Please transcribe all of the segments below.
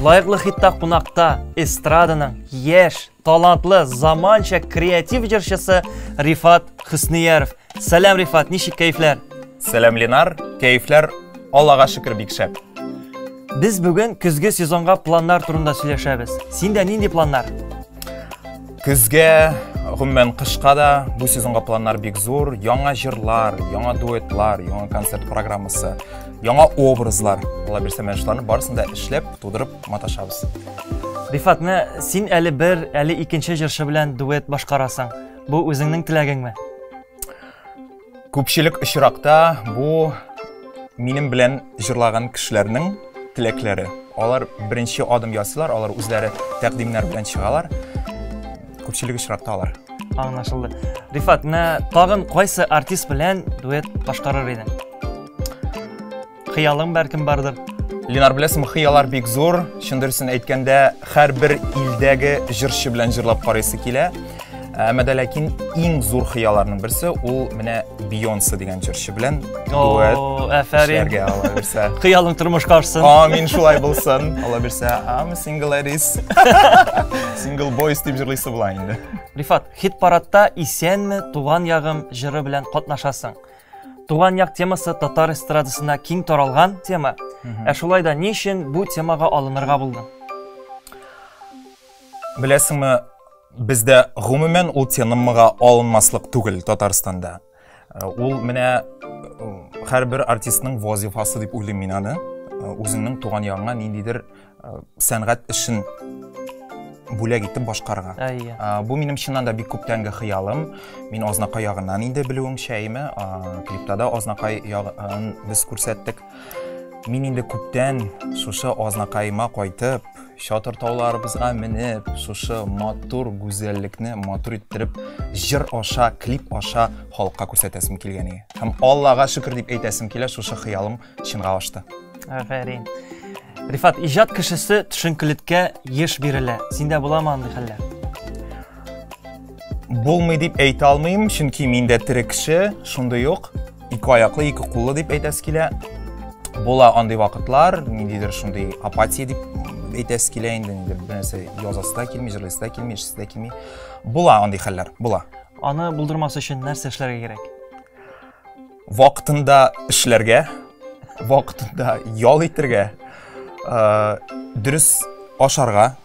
Лаеклы хитта кунакта эстраданың яшь, талантлы, заманча креатив җырчысы Рифат Хөснияров. Сәлам, Рифат, ничек кәефләр? Сәлам, Ленар, кәефләр Аллага шөкер бик шәп. Без бүген көзге сезонга планнар турында сөйләшәбез. Синдә нинди планнар? Көзгә, гомумән кышка да бу сезонга планнар бик зур. Яңа җырлар, яңа дуэтлар, яңа концерт программасы, яңа образлар. Алла бирсә, менә шуларны барысын да эшләп, тудырып маташабыз. Рифат, менә син әле бер, әле икенче җырчы белән дуэт башкарасың. Бу үзеңнең теләгеңме? Күпчелек очракта бу минем белән җырлаган кешеләрнең теләкләре. Алар беренче адым ясыйлар, алар үзләре тәкъдимнәр белән чыгалар. Күпчелек очракта алар. Аңлашылды. Рифат, менә тагын кайсы артист белән дуэт башкарыр идең? Хыялың бәлкем бардыр. Ленар, беләсеңме, хыяллар бик зур. Чын дөресен әйткәндә, һәрбер илдәге җырчы белән җырлап карыйсы килә. Әмма дә ләкин иң зур хыялларның берсе ул менә Бейонсе дигән җырчы белән дуэт Афәрин. эшләргә, Алла бирсә. Хыялың тормышка ашсын. Амин, шулай булсын. Алла бирсә, I'm single ladies. Single boys дип җырлыйсы була инде. Рифат, хит-парадта Исәнме, туган ягым җыры белән катнашасың. Туган як темасы татар эстрадасында киң таралган тема. Ә шулай да ни өчен бу темага алынырга булдың? Беләсеңме, бездә гомумән ул темага алынмаслык түгел Татарстанда. Ул менә һәрбер артистның вазифасы дип уйлыйм мин аны. Үзеңнең туган ягыңа ниндидер сәнгать эшен бүләк итеп башкарырга. Бу минем чыннан да бик күптәнге хыялым. Мин Азнакай ягыннан инде, белүеңчә, әйме, клипта да Азнакай ягын без күрсәттек. Мин инде күптән шушы Азнакайыма кайтып, чатыр тауларыбызга менеп, шушы матур гүзәллекне матур иттереп җыр аша, клип аша халыкка күрсәтәсем килгән иде. Һәм Аллага шөкер дип әйтәсем килә, шушы хыялым чынга ашты. Афәрин. Рифат, иҗат кешесе төшенкелеккә еш бирелә. Синдә буламы андый хәлләр? Булмый дип әйтә алмыйм, чөнки мин дә тере кеше, шундый ук ике аяклы, ике куллы дип әйтәсе килә. Була андый вакытлар, ниндидер шундый апатия дип әйтәсе килә инде, ниндидер бер нәрсә язасы да килми, җырлыйсы да килми, эшлисе дә килми. Була андый хәлләр, була. Аны булдырмас өчен нәрсә эшләргә кирәк? Вакытында эшләргә, вакытында ял итәргә, дөрес ашарга,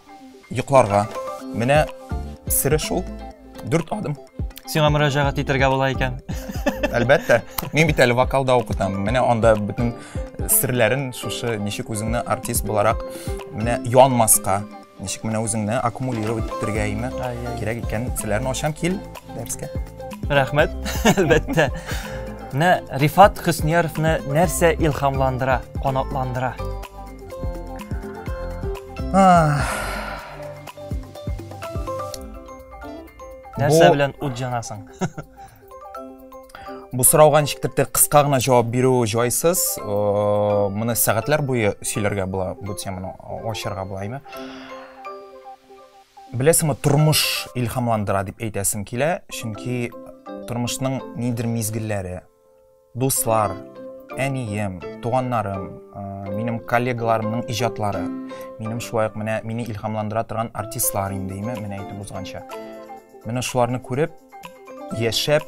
йокларга. Менә сере шул. 4 адым. Сиңа мөрәҗәгать итәргә була икән. Әлбәттә. Мин бит әле вокалда укытам. Менә анда бөтен серләрен шушы ничек үзеңне артист буларак менә янмаска, ничек менә үзеңне аккумулировать итәргә име кирәк икән, серләрен ачам, кил дәрескә. Рәхмәт, әлбәттә. Менә Рифат Хөснияровны нәрсә илһамландыра, канатландыра? Нәрсә белән ут җанасың? Бу сорауга ничектер тә кыска гына җавап бирү җайсыз. Моны сәгатьләр буе сөйләргә була, бу теманы ачарга була, әйме? Беләсеңме, тормыш илһамландыра дип әйтәсем килә, чөнки тормышның ниндидер мизгелләре, дуслар, әнием, туганнарым, минем коллегаларымның иҗатлары, минем шулай ук менә мине илһамландыра торган артистлар инде, әйме, менә әйтеп узганча. Менә шуларны күреп, яшәп,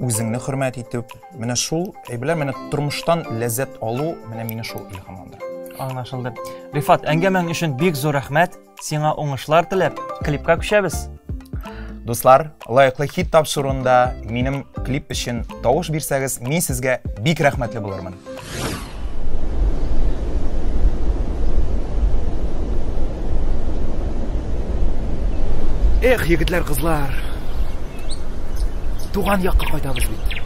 үзеңне хөрмәт итеп, менә шул әйберләр, менә тормыштан ләззәт алу, менә мине шул илһамландыра. Аңлашылды. Рифат, әңгәмәң өчен бик зур рәхмәт. Сиңа уңышлар теләп, клипка күчәбез. Дуслар, лаеклы хит тапшыруында минем клип өчен тавыш бирсәгез, мин сезгә бик рәхмәтле булырмын. Эх, егетләр, кызлар. Туган якка кайтабыз бит.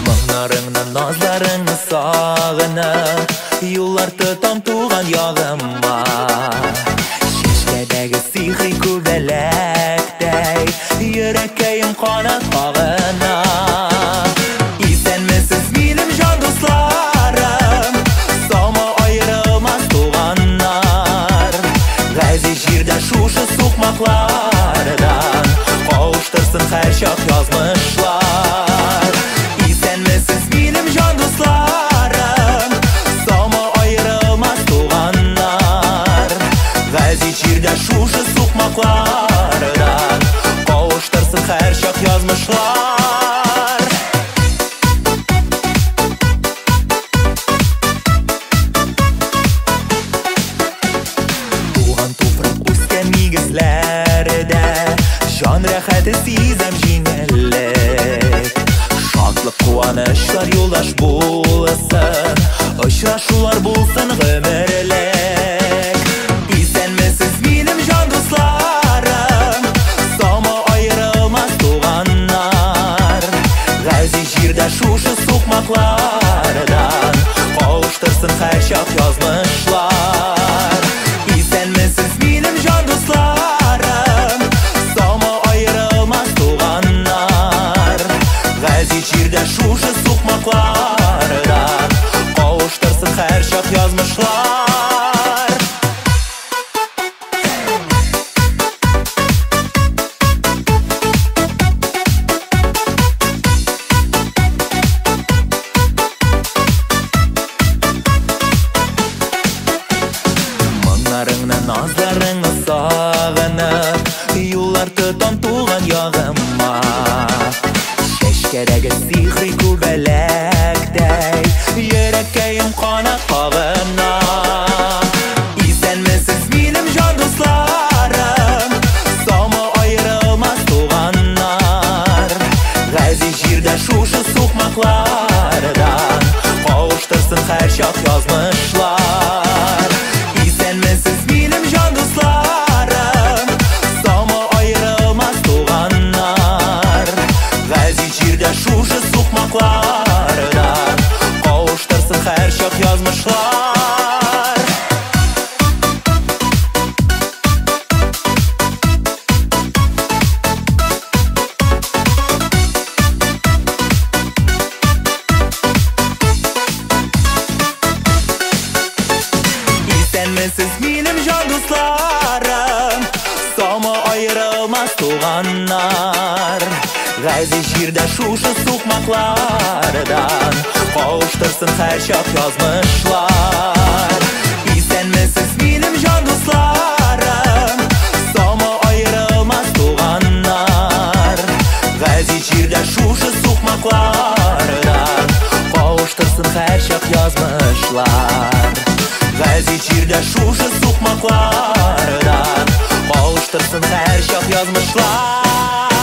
Моңнарыңны, назларыңны сагынып, юллар тотам туган ягыма. Чәчләр сукмаклардан кавыштырсын һәрчак язмышлар. Исәнмесез, минем җан дусларым, саумы аерылмас туганнар. Газиз җирдә шушы сукмаклардан кавыштырсын һәрчак язмышлар. Туган туфрак үскән нигезләрдә җан рәхәте сизәм җиңеллек. Шатлык, куанычлар юлдаш булсын, очрашулар булсын гомерлек. Исәнмесез, минем җан дусларым, саумы аерылмас туганнар. Газиз җирдә шушы сукмаклардан кавыштырсын һәрчак язмышлар. Исәнмесез, минем җан дусларым, саумы аерылмас туганнар. Газиз җирдә шушы сукмаклардан кавыштырсын һәрчак язмышлар. Моңнарыңны, назларыңны сагынып, юллар тотам туган ягыма. Чәчкәдәге сихри күбәләктәй, йөрәккәем канат кагына. Исәнмесез, минем җан дусларым, саумы аерылмас туганнар. Газиз җирдә шушы сукмаклардан кавыштырсын һәрчак язмышлар. Исәнмесез, минем җан дусларым, саумы аерылмас туганнар. Газиз җирдә шушы сукмаклардан кавыштырсын һәрчак язмышлар. Исәнмесез, минем җан дусларым, саумы аерылмас туганнар. Газиз җирдә шушы сукмаклардан кавыштырсын һәрчак язмышлар. Исәнмесез, минем җан дусларым, саумы аерылмас туганнар. Газиз җирдә шушы сукмаклардан кавыштырсын һәрчак язмышлар. Газиз җирдә шушы сукмаклардан кавыштырсын һәрчак язмышлар.